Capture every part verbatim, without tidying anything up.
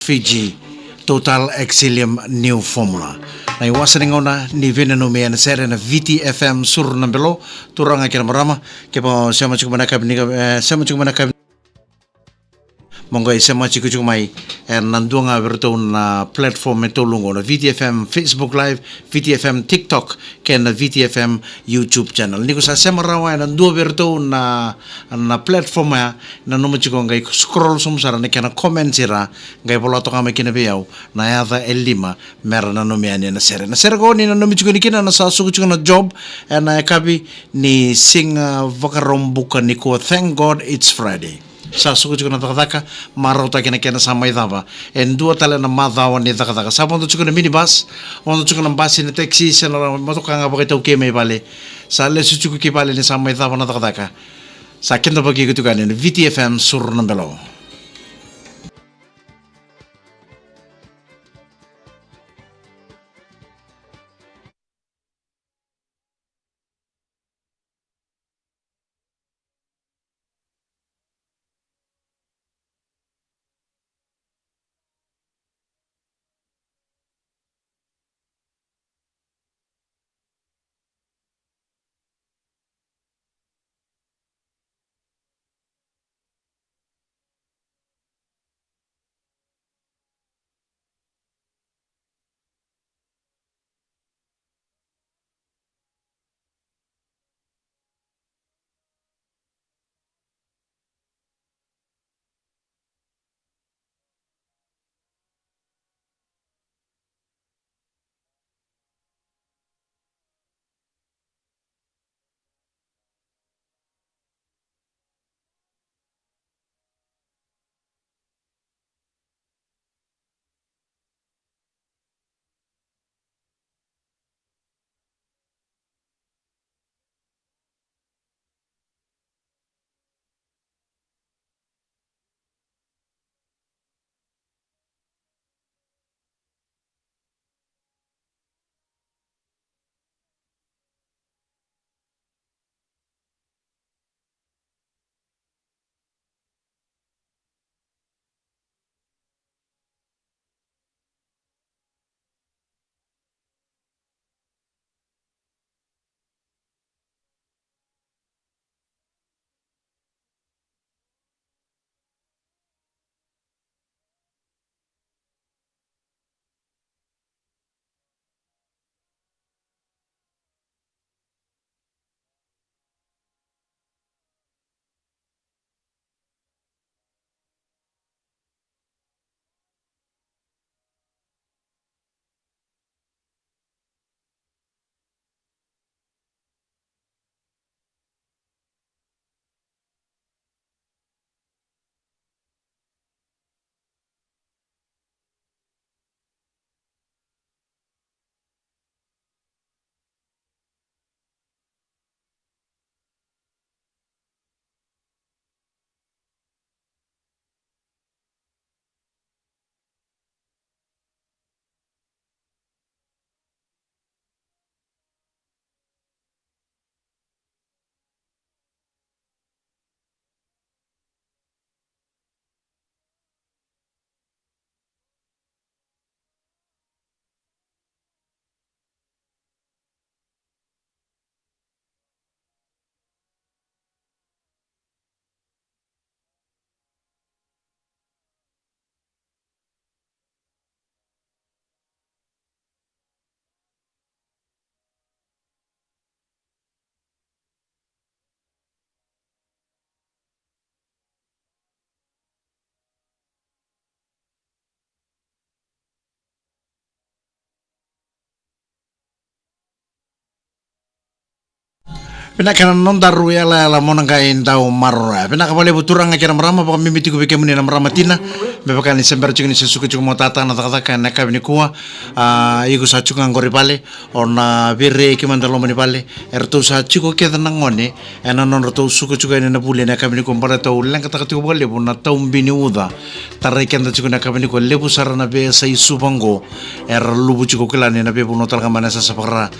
Fiji Total Exilium New Formula. Na iwasa ni gauna ni veinanumi ena sere na V T F M Suru na Belo, turaga kei na marama, ke pa sema tiko mai na kabi ni, eh, sema tiko mai na kabi. Mo qai sema tiko tiko mai, eh, na dua ga vei iratou na platform e tolu oqo, na V T F M Facebook Live, V T F M TikTok, kei na V T F M YouTube channel. Ni ko sa sema rawa ena dua vei iratou na, na platform ya, nanuma tiko qai scroll sobu sara na kena comments ira, qai vola toka mai kina vei au na yaca e lima, mera nanumi yani ena sere. Na sere ko ni nanumi tiko ni kina na sa suka tiko na Job, ena yakavi ni siga Vakaraubuka nikua. Thank God it's Friday. Sa suka tiko na cakacaka, marautaki na kena sa mai cava e dua tale na macawa ni cakacaka. Sa vodo tiko na minibus, vodo tiko na basi, na taxi, se na motoka ga vakaitaukei mai vale. Sa lesu tiko ki vale ni sa mai cava na cakacaka. Sa keda vakaiko tiko yani na V T F M Suru na Belo. Vinaka na nodaru yalayala mo na qai dau maroroya. Vinaka vakalevu turaga kei na marama, vakabibi tiko vei kemuni na marama tina. Me vaka ni se bera tiko ni se suka tiko mo tata na cakacaka ena yakavi nikua. A, iko sa tiko ga qori vale, o na veirei kei mada loma ni vale. Eratou sa tiko kece na gone ena nodratou suka tiko yani na vuli ena yakavi nikua, baleta au leqataka tiko vakalevu na tau bi ni uca. Tarai keda tiko na yakavi nikua, levu sara na veiyasai Suva qo era luvu tiko, kila ni na veivanua tale ga mai na sasa vakara,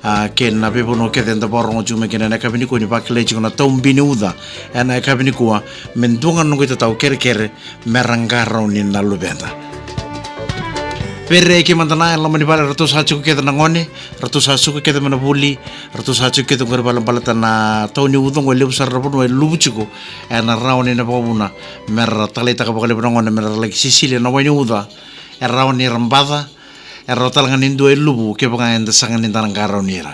a, kei na veivanua kece eda vakarogo tiko mai kina ena yakavi nikua, ni vakilai tiko na tau bi ni uca ena yakavi nikua. Me dua ga na noqu itatau kerekere, me ra qarauni na luveda. Vei ira e kemudou na e loma ni vale, ratou sa tiko kece na gone, ratou sa suka kece mai na vuli, ratou sa tiko kece qori vale baleta na tau ni uca qo e levu sara na vanua e luvu tiko. E na rawa ni na vakavuna me ra taleitaka vakalevu na gone me ra laki sisili na wai ni uca. E rawa ni ra baca, e rawa tale ga ni dua e luvu kevaka eda sega ni da na qarauni ira.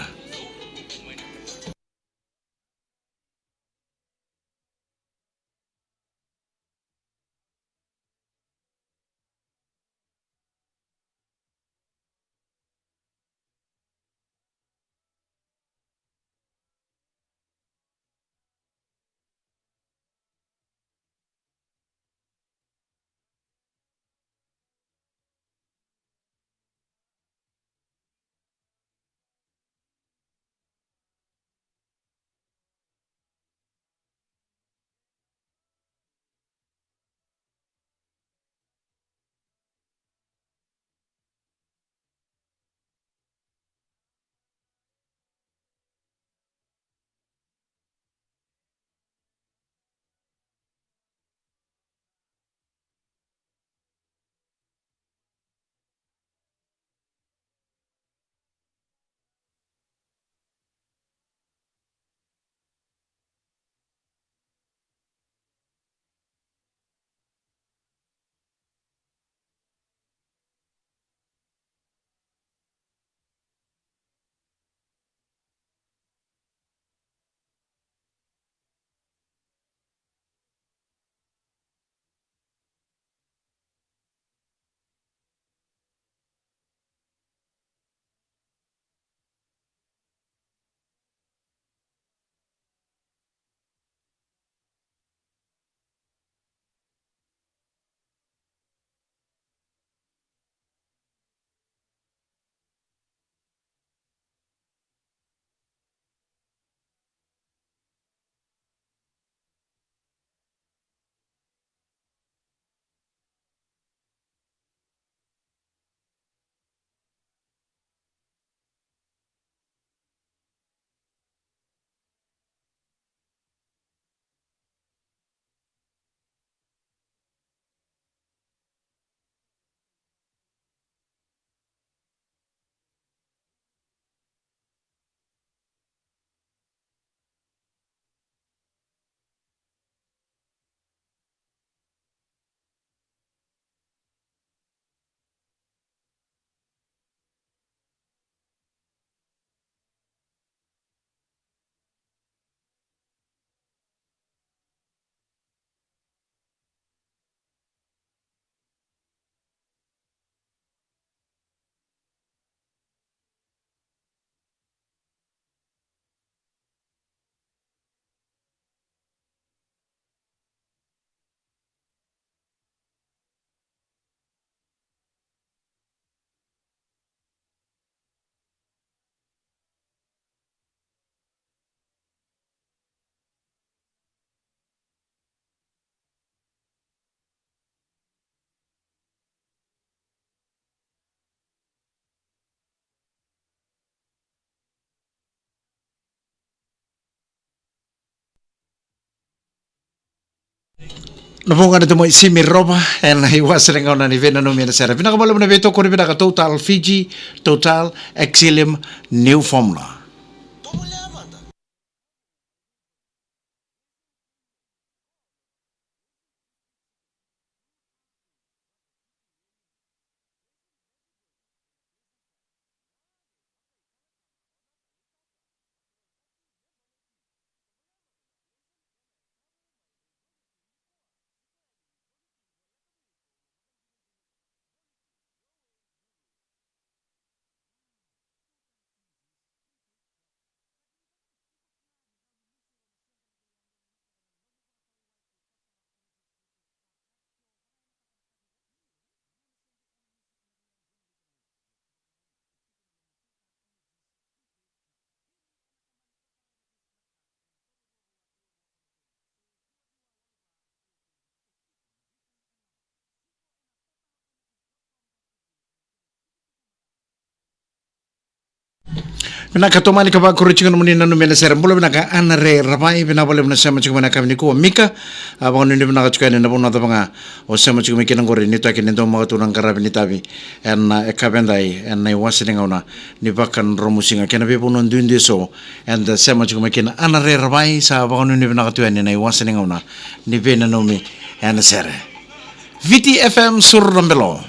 Na voqa na Tamai Simi Rova ena iwase ni gauna ni veinanumi ena sere. Vinaka vakalevu na veitokoni vinaka. Total Fiji, Total Exilium, new formula. Vinaka, tomani ka vakuri tiko na nomuni nanumi ena sere. Bula vinaka Ana Re Ravai, vinaka vakalevu na sema tiko mai na yakavi nikua. Mika, a, vakanuinui vinaka tiko yani na vanua cava ga o sema tiko mai kina qori, ni toki ni dau maka tu na qaravi ni tavi ena, e, yakavi edai ena iwase ni gauna ni Vakadromusiga kei na veivanua duidui eso eda sema tiko mai kina. Ana Re Ravai, sa vakanuinui vinaka tu yani na iwase ni gauna ni veinanumi ena sere. Viti F M, Surura Belo.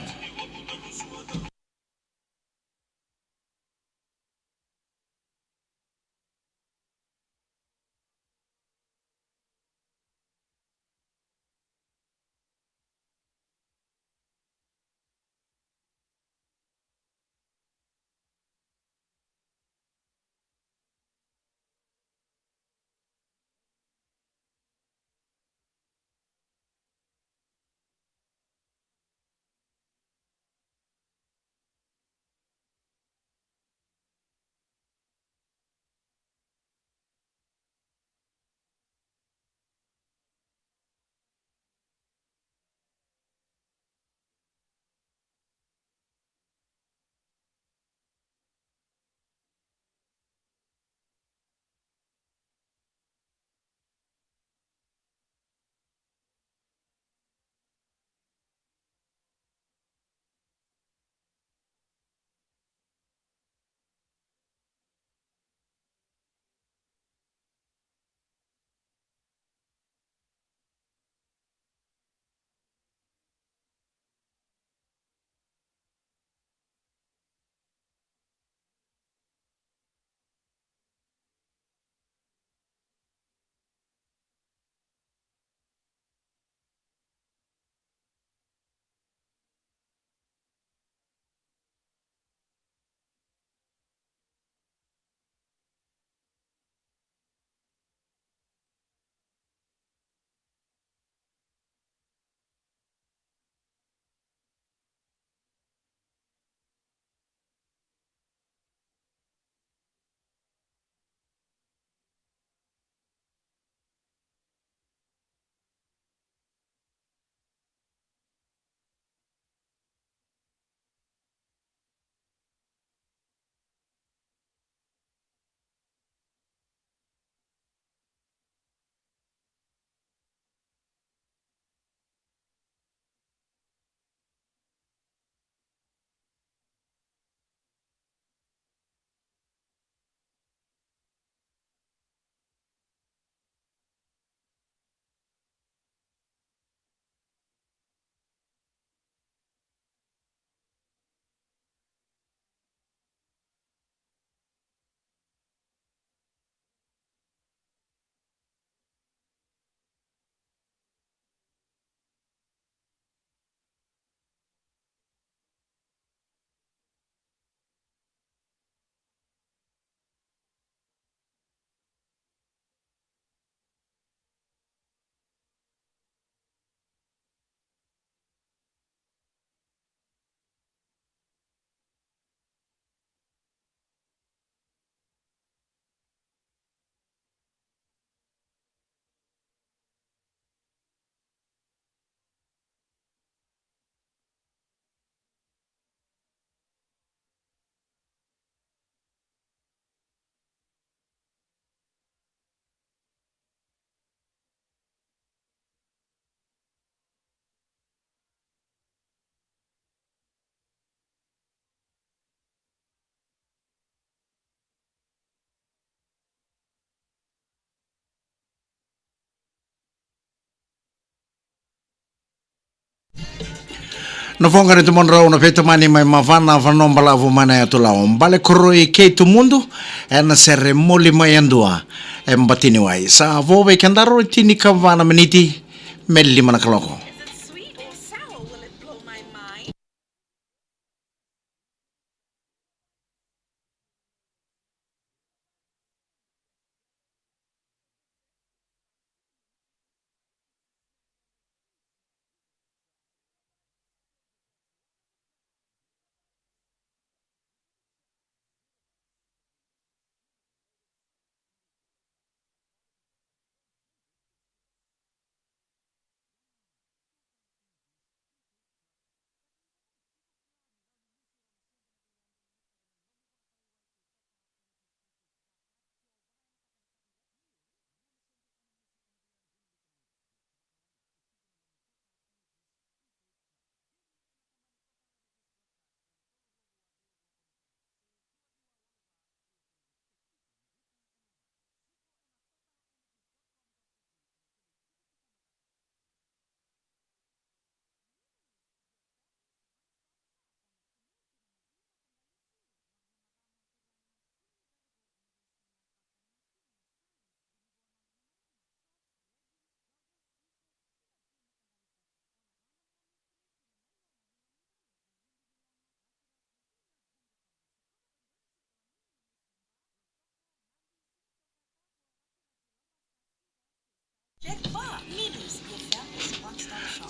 Na voqa ni Tomodrau na veitamani mai Mavana, Vanua Balavu mai na Yatu Lau. Bale Koroi kei Tumudu, ena sere Moli mai Yadua e Batiniwai. Sa vo vei kedaru e tinikava na miniti me lima na kaloko.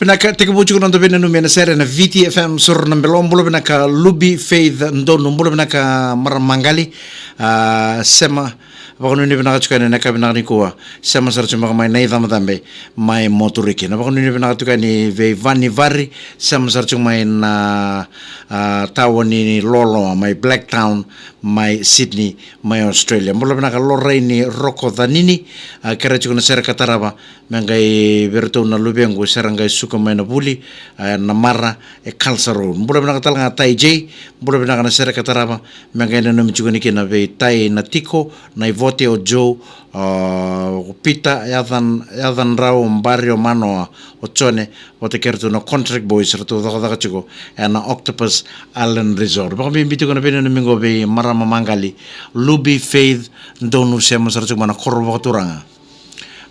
Vinaka, tekivu tiko na noda veinanumi ena sere ena Viti F M, soro na belo. Bula vinaka Lubi Faith Donu, bula vinaka marama Qali. A, sema, vakanuinui vinaka tiko yani ena yakavi vinaka nikua. Sema sara tiko mai na icabecabe mai Moturiki. Na vakanuinui vinaka tiko yani vei Vani Vari, sema sara tiko mai na, a, tawa ni Loloa, mai Blacktown, mai Sydney, mai Australia. Bula vinaka Loraini Roko Canini, a, kerea tiko na sere ka tarava me qai vei iratou na luvequ, se ra qai suka mai na vuli, e, na mara, e Kalsa Road. Bula vinaka tale ga Tai J, bula vinaka na sere ka tarava, me qai nanumi tiko ni kina vei Tai na tiko, na ivote o Joe, o Pita, Yacan, Yacan Rau, o Bari, o Manoa, o Jone, vata kei iratou na Contract Boys, ratou cakacaka tiko ena Octopus Island Resort. Vakabibi tiko na veinanumi qo vei marama Maqali, Lubi Faith Donu, sema sara tiko mai na koro vakaturaga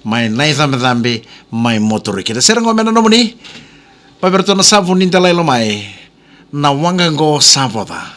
mai Naicabecabe, mai Moturiki. Na sere qo me na nomuni, mai vei iratou na Savu ni Dalai Lomai, na waqa qo sa voca.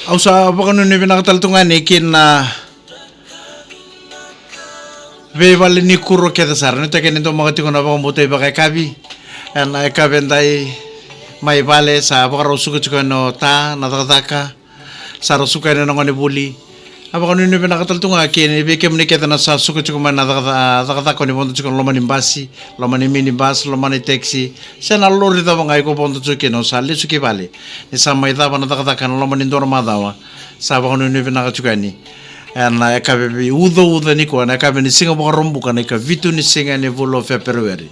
Au sa vakanuinui vinaka tale tu ga yani ki na veivale ni kuro kece sara. Ni teke ni domaka tiko na vakabauta ivakayakavi. Ena yakavi edai mai vale sa vakarau suka tiko yani o ta na cakacaka. Sa ra suka yani na gone vuli. A vakanuinui vinaka tale tu ga kina vei kemuni kece na sa suka tiko mai na caka, cakacaka ni vodo tiko na loma ni basi, loma ni minibus, loma ni taxi, se na lori cava ga iko vodo tiko kina, o sa lesu ki vale. Ni sa mai cava na cakacaka na loma ni dua na macawa. Sa vakanuinui vinaka tiko yani. Ena yakavi ucauca nikua, na yakavi ni siga Vakaraubuka, na ikavitu ni siga ni vula o Feperueri.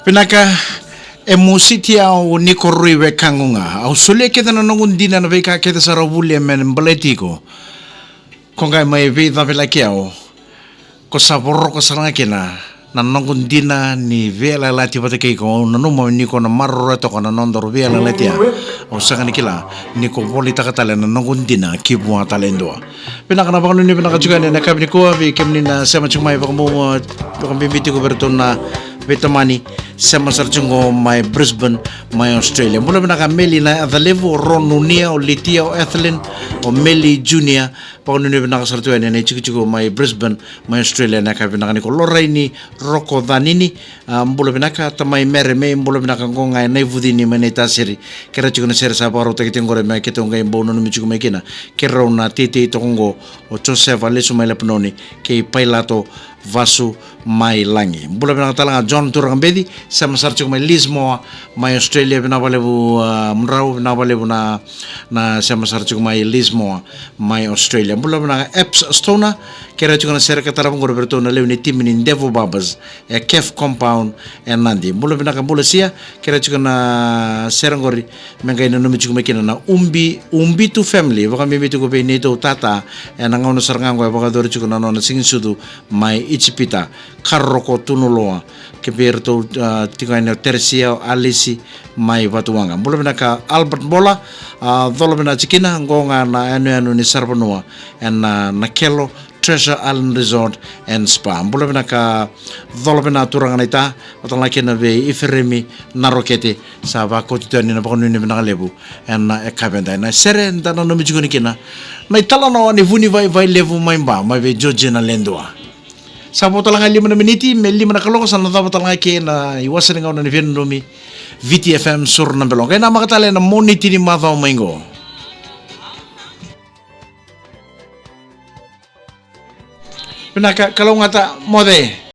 Vinaka. E mositi au ni ko rui wekaqu ga. Au solia kece na noqu dina na veika kece sara au vulia me baleti iko. Ko qai mai veicavilaki au. Ko sa voroko sara ga kina na noqu dina ni veiyalayalati vata kei iko. Au nanuma ni ko na maroroya toka na nodaru veiyalayalati ya. Au sega ni kila ni ko volitaka tale na noqu dina ki vua tale e dua. Vinaka na vakanuinui vinaka tiko yani ena yakavi nikua vei kemuni na sema tiko mai vakamu, vakabibi tiko vei iratou na veitamani sema sara tiko mai Brisbane, mai Australia. Bula vinaka Meli na Yacalevu, o Ronunia, o Litia, o Ethelyn, o Meli Junior. Vakanuinui vinaka sara tu yani ena itikotiko mai Brisbane, mai Australia, ena yakavi vinaka nikua. Loraini Roko Canini, a, bula vinaka. Tamai Mere Mei, bula vinaka, qo ga e Naivucini mai Naitasiri. Kerea tiko na sere sa vakarautaki tiko qori me keitou qai bau nanumi tiko mai kina. Keirau na teitei toka qo, o Josefa lesu mai Lepanoni, kei Pailato Vasu mai Lagi. Bula vinaka tale ga John Turaga Beci, sema sara tiko mai Lismore, mai Australia. Vinaka vakalevu, a, mudrau, vinaka vakalevu na, na sema sara tiko mai Lismore, mai Australia. Bula vinaka Epps Stoner, kerea tiko na sere ka tarava qori vei iratou na lewe ni timi ni Devo Barbers e Kef Compound e Nadi. Bula vinaka Bula Sia, kerea tiko na sere qori me qai nanumi tiko mai kina na Ubi, Ubitu family, vakabibi tiko vei neitou tata ena gauna sara ga qo e vakayacori tiko na nona siganisucu mai Ijipita. Karoko Tunuloa, ke vei iratou, a, tiko yani o Teresia, o Alisi mai Vatuwaqa. Bula vinaka Albert Bola, a, cola vinaka tikina, qo ga na yanuyanu ni saravanua ena, na Kelo Treasure Island Resort and Spa. Bula vinaka, cola vinaka turaga naita, vata ga kina vei Iferemi Narokete, sa vakoti tu yani na vakanuinui vinaka levu ena yakavi edai. Na sere da nanumi tiko ni kina na italanoa ni vunivaivai levu mai Ba, mai vei Georgina Ledua. Sa vo tale ga e lima na miniti me lima na kaloko, sa na cava tale ga ke na iwase ni gauna ni veinanumi, Viti F M Suru na Belo. Qai namaka tale na Moniti ni macawa mai qo. Vinaka, kalougata, moce.